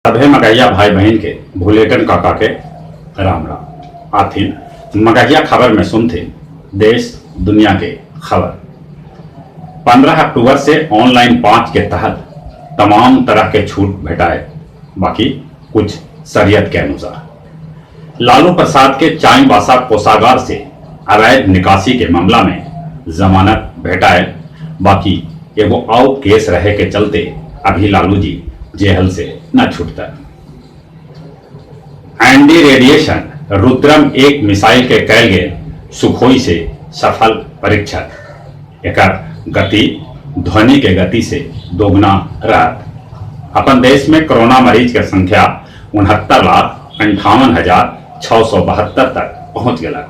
सभे मगहिया भाई बहिन के भुलेटन काका के राम राम। आथिन मगहिया खबर में सुनथिन देश दुनिया के खबर। 15 अक्टूबर से ऑनलाइन 5 के तहत तमाम तरह के छूट भेटाए, बाकी कुछ शरियत के अनुसार। लालू प्रसाद के चाईबासा कोषागार से अवैध निकासी के मामला में जमानत भेटाए, बाकी एगो आउ केस रहे के चलते अभी लालू जी जेहल से न छूटता। एंटी रेडिएशन रुद्रम 1 मिसाइल के कैल गेल सुखोई से सफल परीक्षण। एकर गति ध्वनि के गति से दोगुना रहत। अपन देश में कोरोना मरीज के संख्या 69,58,672 तक पहुंच गया।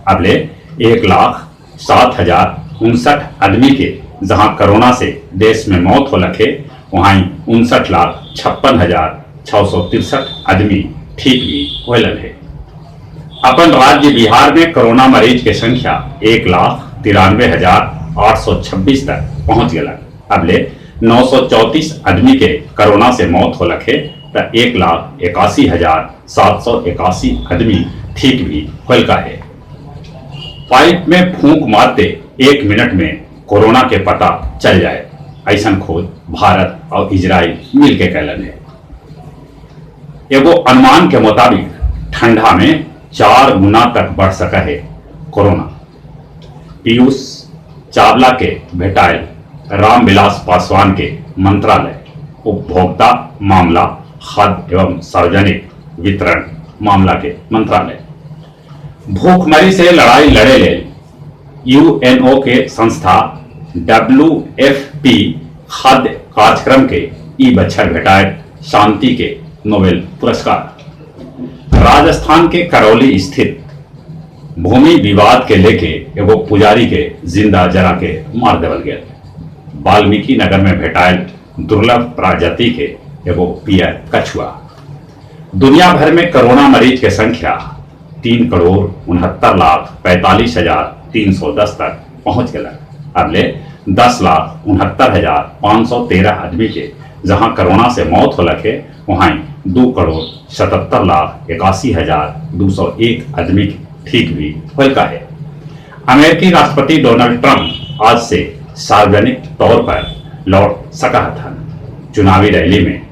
अबले 1,07,059 आदमी के जहां कोरोना से देश में मौत हो लखे, वहां 59,56,663 आदमी ठीक भी होलन है। अपन राज्य बिहार में कोरोना मरीज के संख्या 1,93,826 तक पहुंच गया। अबले 934 आदमी के कोरोना से मौत हो लखे त 1,81,781 आदमी ठीक भी होलका है। पाइप में फूंक मारते 1 मिनट में कोरोना के पता चल जाए, ऐसा खोज भारत और इजराइल मिलके कैलन है। एगो अनुमान के मुताबिक ठंडा में 4 गुना तक बढ़ सका है कोरोना। पीयूष चावला के भेटायल रामविलास पासवान के मंत्रालय, उपभोक्ता मामला, खाद्य एवं सार्वजनिक वितरण मामला के मंत्रालय। भूखमरी से लड़ाई लड़े ले यूएनओ के संस्था WFP खाद्य कार्यक्रम के ई बच्छर भेटाए शांति के नोबेल पुरस्कार। राजस्थान के करौली स्थित भूमि विवाद के लेके एगो पुजारी के जिंदा जरा के मार देवल गया। वाल्मीकि नगर में भेटायल दुर्लभ प्रजाति के एगो पियर कछुआ। दुनिया भर में कोरोना मरीज के संख्या 3,69,45,310 तक पहुंच गया। अबले 10,69,513 आदमी के जहां कोरोना से मौत हो लखे, वहां 2,77,81,201 आदमी ठीक भी होलका है। अमेरिकी राष्ट्रपति डोनाल्ड ट्रंप आज से सार्वजनिक तौर पर लौट सका था। चुनावी रैली में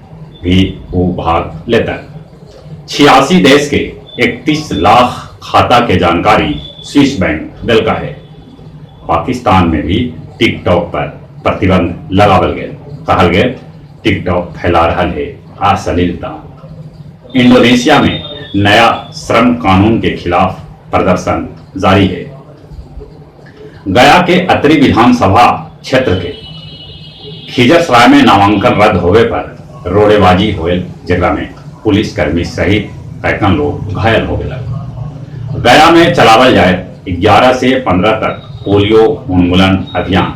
भी वो भाग लेता। 86 देश के 31 लाख खाता के जानकारी स्विस बैंक दिलका है। पाकिस्तान में भी टिकटॉक पर प्रतिबंध लगावल गए, कहल गए टिकटॉक फैला रहा है अश्लीलता। इंडोनेशिया में नया श्रम कानून के खिलाफ प्रदर्शन जारी है। गया के अतरी विधानसभा क्षेत्र के खिजरसराय में नामांकन रद्द होवे पर रोड़ेबाजी होयल, जेकरा में पुलिसकर्मी सहित कैकन लोग घायल हो गए। गया में चलावल जाए 11 से 15 तक पोलियो उन्मूलन अभियान।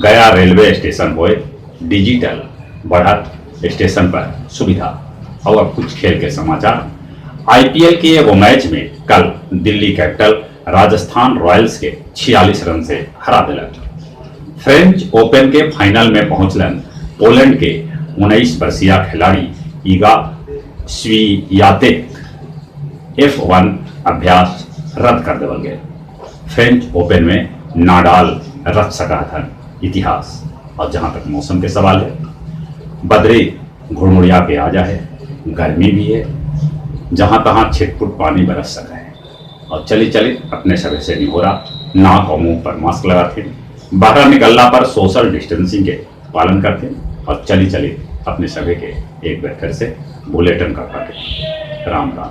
गया रेलवे स्टेशन होए डिजिटल, बढ़त स्टेशन पर सुविधा। और अब कुछ खेल के समाचार। आईपीएल के एगो मैच में कल दिल्ली कैपिटल राजस्थान रॉयल्स के 46 रन से हरा दिलक। फ्रेंच ओपन के फाइनल में पहुंचलन पोलैंड के 19 वर्षीय खिलाड़ी ईगा स्वियातेक। F1 अभ्यास रद्द कर देवल गए। फ्रेंच ओपन में नाडाल रच सका था इतिहास। और जहां तक मौसम के सवाल है, बदरी घुड़मुड़िया के आ जाए, गर्मी भी है, जहां तहां छिटपुट पानी बरस सका है। और चली चली अपने सभी से नहीं हो रहा, नाक और मुंह पर मास्क लगाते, बाहर निकलना पर सोशल डिस्टेंसिंग के पालन करते। और चली चली अपने सभी के एक बार फिर से बुलेटिन का के राम राम।